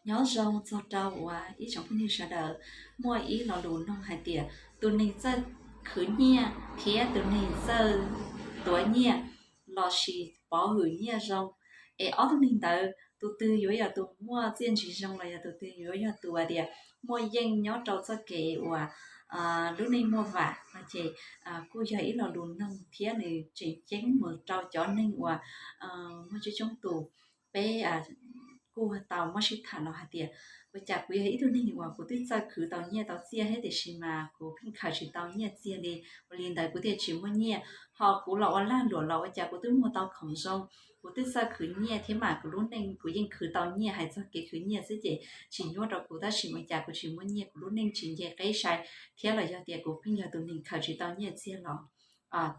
Nyob zoo txog rau uas ib tsoom phooj ywg sawv daws, muaj ib lo lus nug hais tias tus neeg txawj khwv nyiaj thiab tus neeg txawj tuav nyiaj lossis pov hwm nyiaj zoo, es ob tug neeg ntawd tus twg yuav yog tus muaj txiaj ntsig zoo los yog tus twg yuav yog tus tias muaj yeej nyob rau txoj kev uas lub neej muaj vam no ces kuj yog ib lo lus nug thiab nws tseem ceeb mus rau cov neeg uas muaj coob coob tus. Peb kuj tau muab sib tham los hais tias ua cas kuv yog ib tug neeg uas kuv twb txawj khwv tau nyiaj tau txiaj thiab tiam sis mas kuv pheej khaws tsis tau nyiaj txiag li, ua li ntawd kuv thiaj tsis muaj nyiaj, ho kuv los ua lag luam los ua cas kuv twb muag tau khoom zoo, kuv twb txawj khwv nyiaj thiab mas kuv lub neej kuv yeej khwv tau nyiaj hais txog kev khwv nyiaj xwb ces tsis nyuaj rau kuv tab sis ua cas kuv tsis muaj nyiaj, kuv lub neej tsis nce qeb sai, thiab los yog tias kuv pheej yog tus neeg khaws tsis tau nyiaj txiag los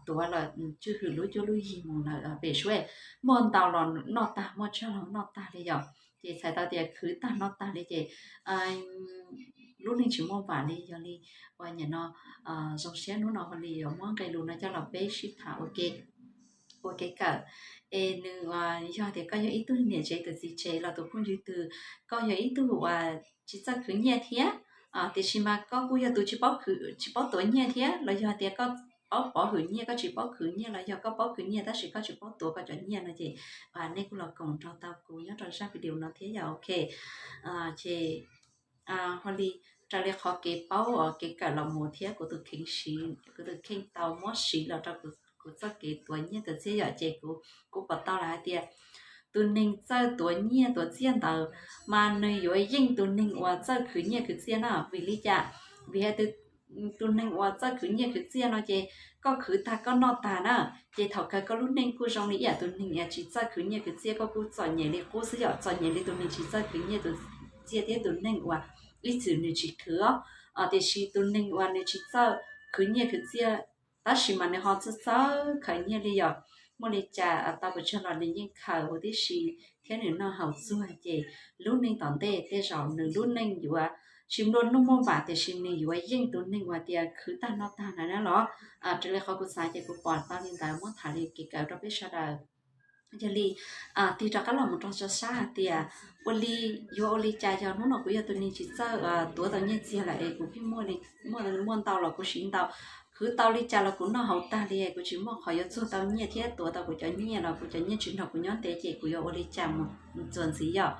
tuav los tswj hwm lub cuab lub yig mus lawm pem suab, muaj ntau los noj tag muaj tsawg los noj tag li yom, ces txhais tau tias khwv tag noj tag li ces lub neej tsis muaj vam li. Yog li uas nim no zoo siab hnub no ho li yuav muab nqe lus no coj los peb sib tham ua kev kawm. Es nws yog tias koj yog ib tug niam tsev tus txiv tsev los tus phooj ywg twg, koj yog ib tug uas tsis txawj khwv nyiaj thiab, tiam sis mas koj kuj yog tus tsis paub khwv tsis paub tuav nyiaj thiab los yog tias koj paub pov hwm nyiaj koj tsis paub khwv nyiaj los yog koj paub khwv nyiaj tab sis koj tsis paub tuav koj cov nyiaj no ces nej kuj los koom nrog tau kuv nyob rau zaj video no thiab yom, ok. Ces ho li raws li qhov kev paub kev kawm los mus thiab kuv tus kheej siv, kuv tus kheej tau muab siv los rau kuv txoj kev tuav nyiaj tuav txiaj yom ces kuv pom tau lawm hais tias tus neeg txawj tuav nyiaj tuav txiaj ntawd mas nws yuav yeej tus neeg uas txawj khwv nyiaj khwv txiaj na. Vim li cas? Vim hais tias tus neeg uas txawj khwv nyiaj khwv txiaj no ces koj khwv tag koj noj tag na, ces thaum kawg koj lub neej kuj zoo li ib yam tus neeg uas tsis txawj khwv nyiaj khwv txiaj, koj kuj txom nyem li qub xwb yom, txom nyem li tus neeg tsis txawj khwv nyiaj tus txiaj thiab tus neeg uas ib txwm nws tsis khwv os. Tiam sis tus neeg uas nws tsis txawj khwv nyiaj khwv txiaj tab sis mas nws ho txawj txawj khaws nyiaj li yom, muaj li cas tau pes tsawg los nws yeej khaws huv tib si thiab nws noj haus txuag ces lub neej tom ntej tej zaum nws lub neej yuav tsis nplua nuj muaj vam tiam sis nws yuav yeej tus neeg uas tias khwv tag noj tag na los. Raws li qhov kuv xav ces kuv pom tau li ntawd muab tham li kev kawm rau peb sawv daws. Yog li tig rov qab los mus rau sab hais tias ua li, yuav ua li cas yog hnub no kuv yog tus neeg tsis txawj tuav tau nyiaj txiag lawm es kuv pheej muaj ntau los kuv siv ntau, khwv tau li cas los kuv noj haus tag li, kuv tsis muaj qhov yuav txuag tau nyiaj thiab tuav tau kuv cov nyiaj los kuv cov nyiaj tsis nrog kuv nyob ntev ces kuv yuav ua li cas mus txuas ntxiv yom.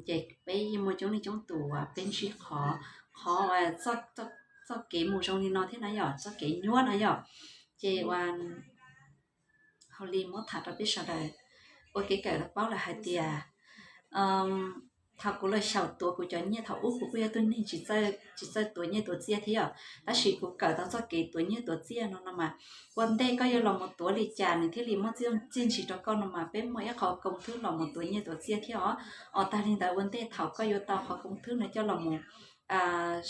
Ces peb yeej muaj coob leej coob tus peb ntsib qhov, qhov txoj kev mus zoo li no thiab na yom, txoj kev nyuab no yom. Ces ua hauj li muab tham rau peb sawv daws ua kev kawm paub lawm hais tias thaum kuv los xyaum tuav kuv cov nyiaj thaum ub kuv kuj yog tus neeg tsis txawj tuav nyiaj tuav txiaj thiab yom, tab sis kuv kawm tau txoj kev tuav nyiaj tuav txiaj no no mas ua ntej koj yuav los mus tuav li cas nws thiaj li muaj txiaj ntsig rau koj no mas peb muaj ib qho koob thwb los mus tuav nyiaj tuav txiaj thiab os. Os tag li ntawd ua ntej thaum koj yuav tau qhov koob thwb no coj los mus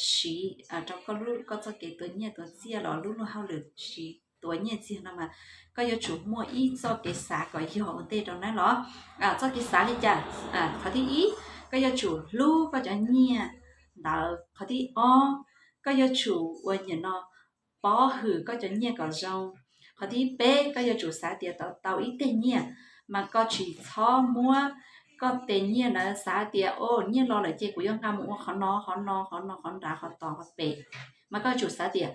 siv rau koj lub, koj txoj kev tuav nyiaj tuav txiaj los lub luag hauj lwm siv tuav nyiaj txiag no mas koj yuav tsum muaj ib txoj kev xav kom yog ua ntej rau na los. Txoj kev xav li cas? Qhov thib ib, koj yuav tsum hlub koj cov nyiaj ntawd. Qhov thib ob, koj yuav tsum ua nyiam no pov hwm koj cov nyiaj kom zoo. Qhov thib peb, koj yuav tsum xav tias tau tau ib teg nyiaj, mas koj tsis txhob muab koj tes nyiaj ntawd xav tias o nyiaj los lawm ces kuv yuav nqa mus ua qhov no qhov no qhov no qhov nrad qhov tod qhov pem, mas koj yuav tsum xav tias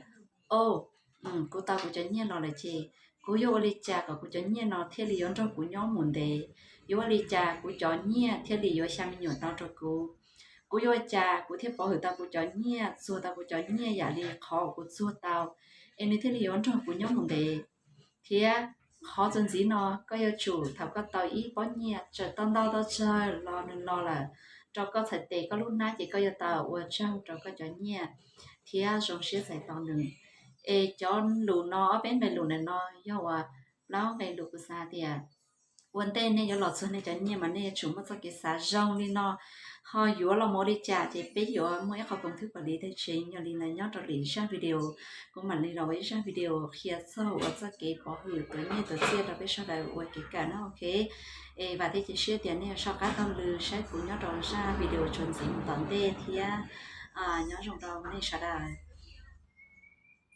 o kuv tau kuv cov nyiaj los lawm ces kuv yuav ua li cas kom kuv cov nyiaj no thiaj li yuav nrog kuv nyob mus ntev, yuav ua li cas kuv cov nyiaj thiaj li yuav xya me nyuam tau rau kuv, kuv yuav ua cas kuv thiaj pov hwm tau kuv cov nyiaj, txuag tau kuv cov nyiaj yam li qhov kuv txuag tau, es nws thiaj li yuav nrog kuv nyob mus ntev. Thiab qhov txuas ntxiv no koj yuav tsum thaum koj tau ib pob nyiaj txawm tau ntau tau tsawg los nws los lawm rau koj txhais tes koj lub hnab ces koj yuav tau ua tsaug rau koj cov nyiaj thiab zoo siab txais tos nws. Es cov lus no ob peb nqe lus ntawm no yog uas plaub nqe lus kuv xav tias ua ntej nej yuav los txuag nej cov nyiaj mas nej yuav tsum muaj txoj kev xav zoo li no. Ho yuav los mus ua li cas ces peb yuav muaj ib qho koom thwb pom li tej tsev yog li no nyob rau lwm zaj video. Kuv mam li los ua ib zaj video qhia txog uas txoj kev pov hwm tuav nyiaj tuav txiaj rau peb sawv daws ua kev kawm na, ok. Es vam thiab cia siab tias nej yuav soj qab taug lw saib kuv nyob rau zaj video txuas ntxiv mus tom ntej thiab nyob zoo rau nej sawv daws.